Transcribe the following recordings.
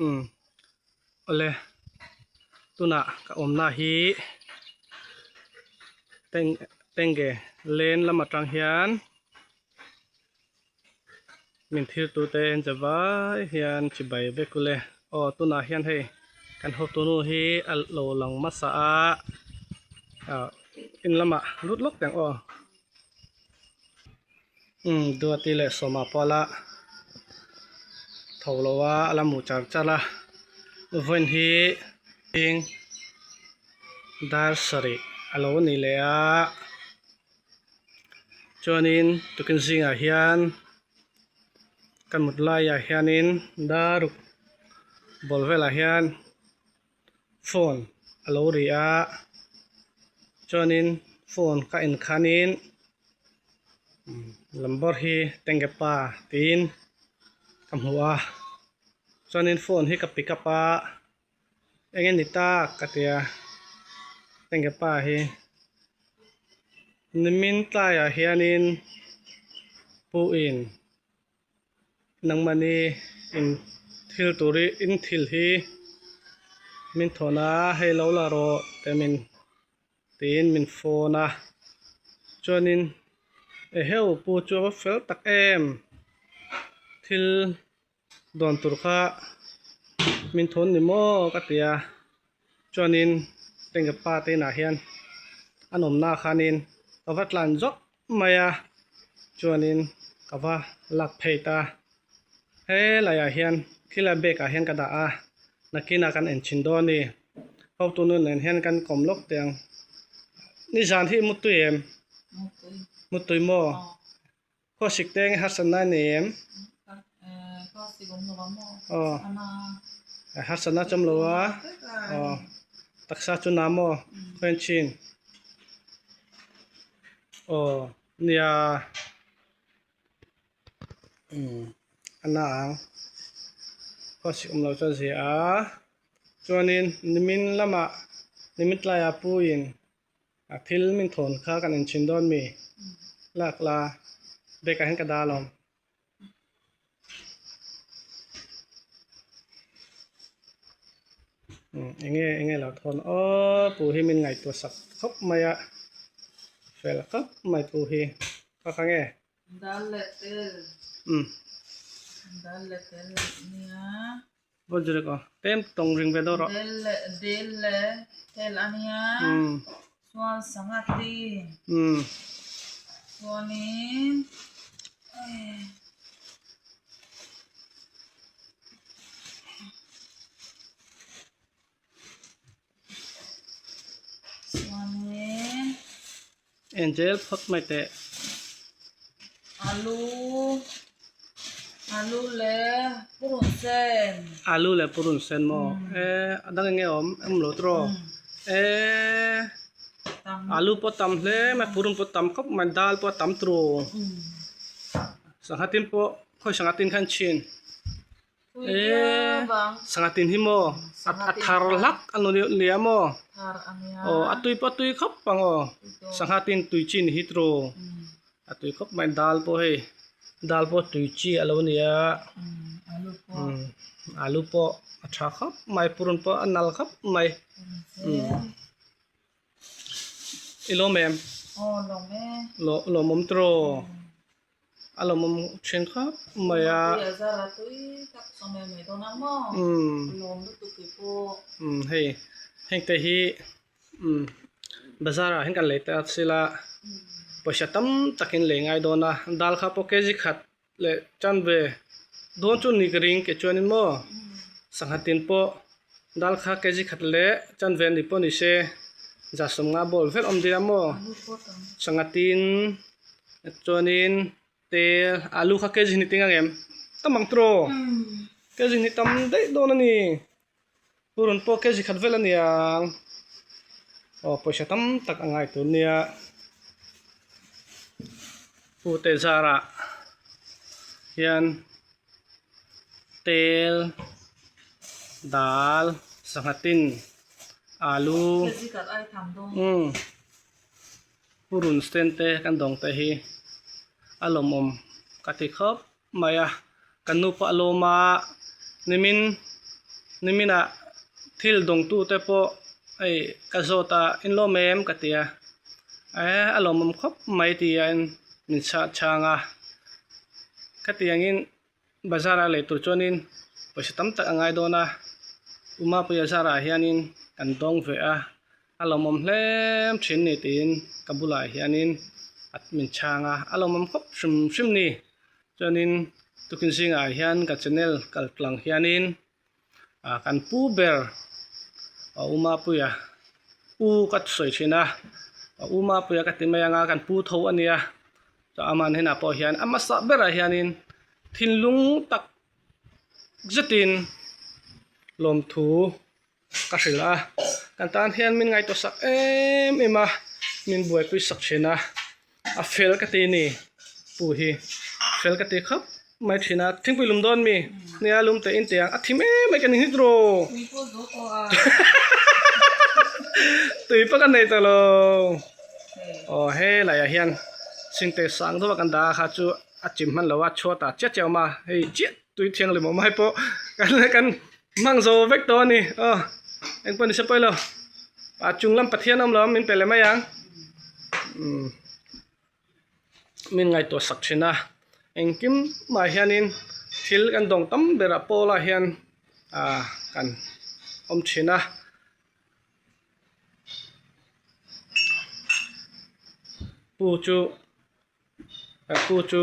Umm awle tunah ka awmna hi teng tenge lane lam atang hian min thil tute en che vai hian chibai vek ule aw tunah hian hei kan hotunu hi a lo lang hmasa a ah in lamah lut lawk teh ang aw. Umm Duati leh Sawma pawh la tho lo a a la mu char char a vawiin hi eng dar sarih a lo ni leh a chuanin tukin zingah hian ka mut laiah hianin daruk bawlh velah hian. Phone a lo ri a chuanin phone ka en khanin number hi tenge pa tiin ka hmu a chuanin phone hi ka pick up a eng nge ni tak ka tia tenge pa hi nimin tlaiah hianin pu in. Nangmahni in thil tur hi in thil hi min thawn a hei lo la rawh te min tiin min phone a chuanin eheu pu chu a va fel tak em thil dawn tur kha min thawn ni maw ka ti a chuanin tengge pa te inah hian an awmna khanin ka va tlan zawk mai a chuanin ka va lak phei ta helaiah hian thilai bag ah hian ka dah a nakinah kan en chhin dawn a ni hotu nu nen hian kan kawm lawk teh ang nizan hi mutui em mutui maw khawsik te eng harsatna a nei em aw harsatna chu awm lo a aw taksa chu na maw khawian chin. Aw nia umm a na ang khaw sik awm lo chuan zia a chuanin nimin lamah nimin tlaiah puiin a thil min thawn kha kan inchhin dawn mi lak la bag ah hian ka dah alawm. Enge enge lo thawn aw pu hi min ngaihtuah sak khawp mai a fel khawp mai pu hi ka kha nge dal leh tel dal leh tel nia vaw zirek aw tlem tawng ring ve deuh rawh del leh del leh tel ania chuan sangha tin chuanin chuanin Angel phawt mai teh. Alu alu leh purun sen. Alu leh purun sen maw? E a dang enge awm awm lo tiraw? E alu pawh tam hle mai purun pawh tam khawp mai dal pawh a tam turu. Sangha tin pawh khawi sangha tin khan chhin. Eee sangha tin hi maw a thar hlak a nia maw aw a tui pawh a tui khawp ang aw sangha tin tui chi ni hi tiraw a tui khawp mai dal pawh hei dal pawh tui chi a lo nia alu pawh a tha khawp mai purun pawh a nal khawp mai i lawm em lawmawm tiraw. A lawmawm thin khawp mai a. Umm hei heng te hi umm bazar ah hian kan lei ta sila pawisa tam takin lei ngai dawn a dal kha pawh kg khat leh tan ve dawn chu ni ka ring ke chuanin maw sangha tin pawh dal kha kg khat leh tan ve ni pawh ni se za sawmnga bawlh vek awm ding a maw sangha tin. Chuanin tel alu kha kg ni ting ang em tam ang tiraw kg ni tam daih dawn a ni purun pawh kg khat vel a ni ang aw pawisa tam tak a ngai tur nia pute zarah hian tel dal sangha tin alu umm. Purun stand te kan dawng te hi a lawmawm ka ti khawp mai a. Kan nu pawh a lawm a, nimin niminah thil dawngtute pawh hei ka zawt a in lawm em ka ti a, eh a lawmawm khawp mai tiin min chhah chhang a, khatiangin bazar a lei tur chuanin pawisa tam tak a ngai dawn a, U Mapuia zarah hianin kan dawng ve a, a lawmawm hlem thin ni tiin ka bulah hianin min chhang a, a lawmawm khawp hrim hrim ni. Chuanin tukin zingah hian ka channel kal tlang hianin ah kan pu ber a u Mapuia u ka sawi thin a a u Mapuia ka ti mai anga kan pu tho a nia chuan amah hnenah pawh hian a hmasa berah hianin thinlung tak zetin lawmthu ka hrilh a kan tan hian min ngaihtuah sak em em a min buaipui sak thin a a fel ka ti ni pu hi fel ka ti khawp mai thin a thingpui lum dawn mi nia lum teh in tih ang a thim em mai ka ni hnik rawh tui pawh ka nei ta lo aw helaiah hian chhingte sang deuh a kan dah a kha chu a chim hman lo a chhuat ah chiah chiah a awm a hei chiah tui thianghlim awm ai pawh kan kan hmang zo vek tawh a ni aw engpawh ni se pawi lo a chung lam Pathian a awm lo a min pe leh mai ang umm min ngaihtuah sak thin a engkim mah hianin thil kan dawng tam berah pawlah hian ah kan awm thin a. Pu chu Ka pu chu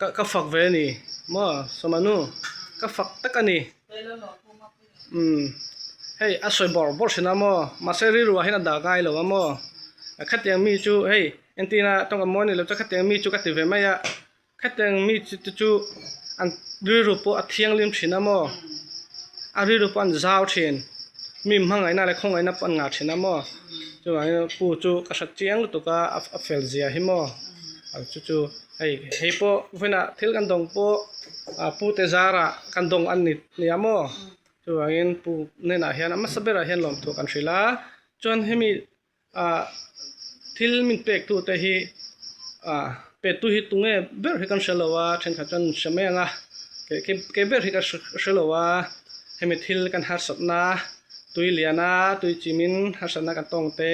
ka ka fak ve a ni maw Sawmanu ka fak tak a ni umm hei a sawi bawrh bawrh thin a maw mahse rilru ah hian a dah ngai lo a maw khatiang mi chu hei entina tawngkam mawi ni lo chuan khatiang mi chu ka ti ve mai a khatiang mi chu te chu an rilru pawh a thianghlim thin a maw a rilru pawh an zau thin mi hmangaihna leh khawngaihna pawh an ngah thin a maw. Chuvangin pu chu ka hre chiang lutuk a a fel zia hi maw chu chu hei hei pawh vawiinah thil kan dawng pawh ah pu te zarah kan dawng a ni nia maw chuvangin pu hnenah hian a hmasa berah hian lawmthu kan hrilh a chuan hemi ah thil min pek tu te hi ah pe tu hi tunge ber hi kan hre lo a thenkhat chuan an hre mai ang a kei ber hi ka hre lo a hemi thil kan harsatna. Tui liana tui chimin harsatna kan tawng te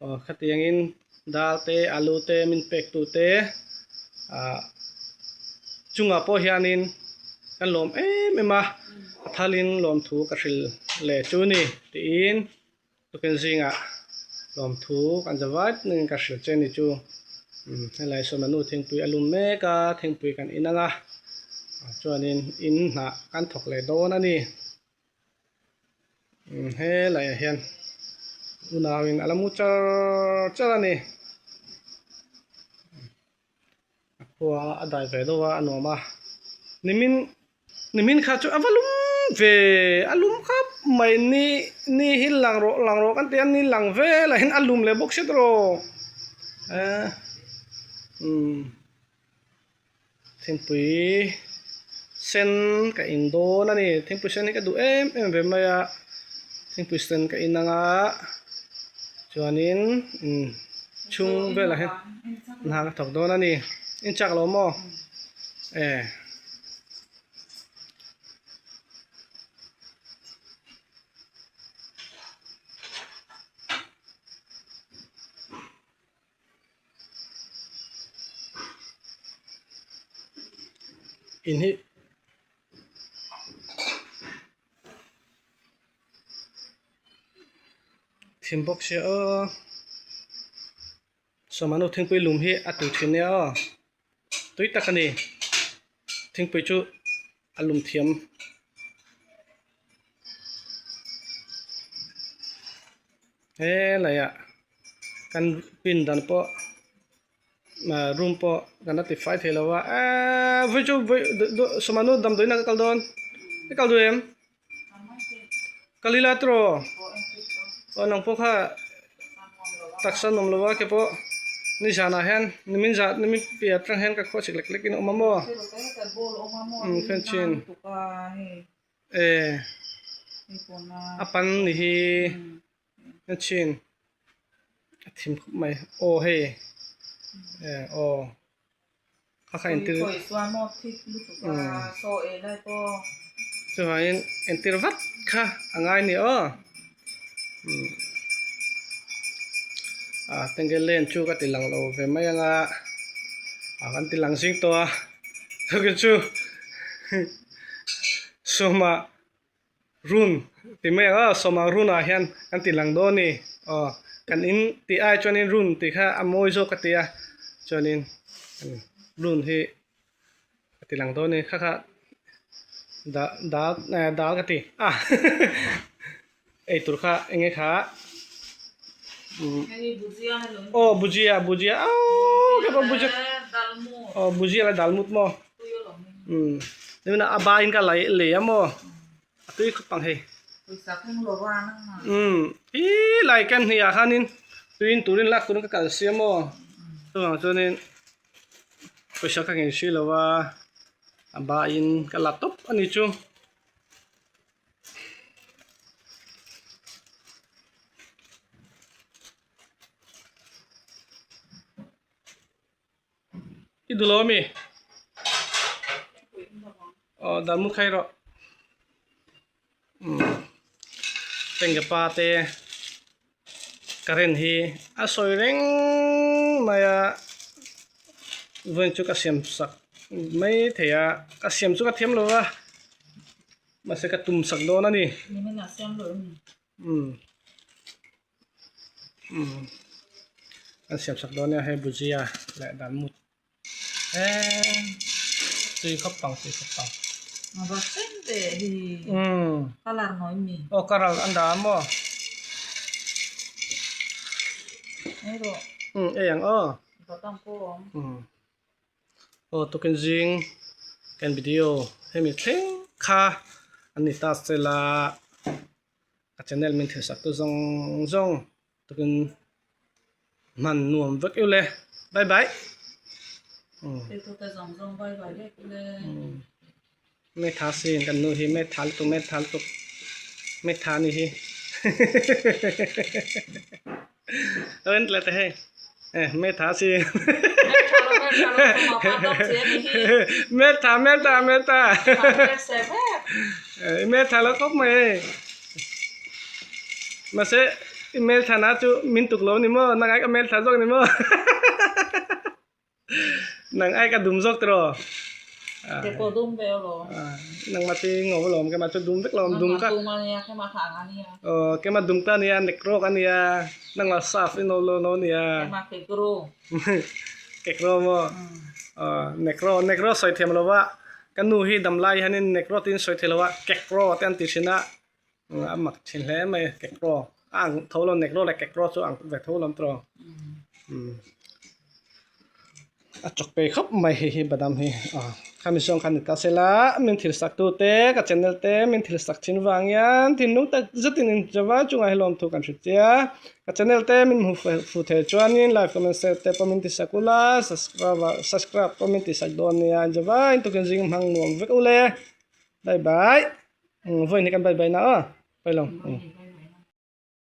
aw khatiangin dal te alu te min pek tu te ah chungah pawh hianin kan lawm em em a a thalin lawmthu ka hrilh leh chu ni tiin tukin zingah lawmthu kan za vat nen ka hrilh che ni chu umm helai sawn a nu thingpui a lum mek a thingpui kan in ang a chuanin in hnah kan thawk leh dawn a ni. Helaiah hian unauin a la mu char char a ni a khua a dai ve deuh a a nuam a nimin nimin kha chu a va lum ve a lum khawp mai ni ni hi lang rawh lang rawh kan ti a ni lang velah hian a lum leh bawk si tawh eh umm. Thingpui sen ka in dawn a ni thingpui sen hi ka duh em em ve mai a thingpui sen ka in ang a chuanin umm chhung velah hian hna ka thawk dawn a ni in chak lo maw eh. In hi thim bawk sia aw sawmanu thingpui lum hi a tui thin nia aw tui tak a ni thingpui chu a lum thiam. Helaiah kan pindan pawh ah room pawh kan la tifai thei lo a eeee vawi chu vawi sawmanu damdawiin ah ka kal dawn i kal duh em kal ila tiraw aw nang pawh kha taksa nuam lo a ke pawh nizanah hian nimin zan nimin piah atang hian ka khaw chik lek lek in a awm a maw umm khan chin. E a pan ni hi a chhin a thim khawp mai aw hei e aw. Kha kha entir chuvangin entir vat kha a ngai ni aw a tenge len chu ka ti lang lo ve mai anga a kan ti lang zing tawh a chukin chu sawma Run ti mai ang a, sawma runah hian kan ti lang dawn a ni. Aw, kan in tih ai chuanin run tih kha a mawi zawk ka ti a, chuanin run hi ka ti lang dawn a ni. Kha kha dal dal dal ka ti a ei tur kha eng nge kha aw bhujia bhujia aw ka pawh bhujia aw bhujia leh dal mut maw. Umm nimina a ba in ka lei lei a maw a tui khawp ang hei umm ih lai ken hnih ah khanin tuiin turin lak turin ka kal si a maw chuvang chuanin pawisa ka ngei si lo a a ba in ka la tawp a ni chu. I duh lo ami? Aw dan mu khai rawh. Umm tengge pa te current hi a sawi reng mai a vawiin chu ka siam sak mai thei a ka siam chu ka thiam lo va mahse ka tum sak dawn a ni. Umm. Umm an siam sak dawn nia hei bhujia leh dan mut eee tui khawp pang tui khawp pang umm aw karal an dah a maw umm ei ang aw umm aw tukin zing kan video hemi thleng kha an ni ta sela. Ka channel min thil sak tu zawng zawng tukin hman nuam vek ule bye bye Metha sin kan nu hi Metha lutuk Metha lutuk Metha ni hi ren tle te hei Metha sin Metha Metha Metha Metha lo khawp mai hei mahse i hmeltha na chu min tuk lo ni maw nang ai ka hmeltha zawk ni maw nang ai ka dum zawk tiraw nangmah chu i ngo alawm keimah chu dum vek lo dum ka aw keimah dum ka ania nekro ka nia nangmah saf i no lo no nia kekro maw aw nekro nekro sawi thiam lo va ka nu hi damlai hianin nekro tiin sawi thei lo va kekro te an ti thin a a mak thin hle mai kekro a ang tho lo nekro leh kekro chu a ang ve tho lo tiraw a chawk pe khawp mai hei hi badam hi aw khami zawng khan ni ta sela min thil sak tu te ka channel te min thil sak thin vang hian thinlung tak zetin in chava chungah hi lawmthu kan hre tia ka channel te min hmu fu thei chuanin like comment share te pawh min ti sak ula subscribe subscribe pawh min ti sak dawn nia java in tukin zing hmang nuam vek ule bye bye vawiin hi kan bye bye na aw pailawng.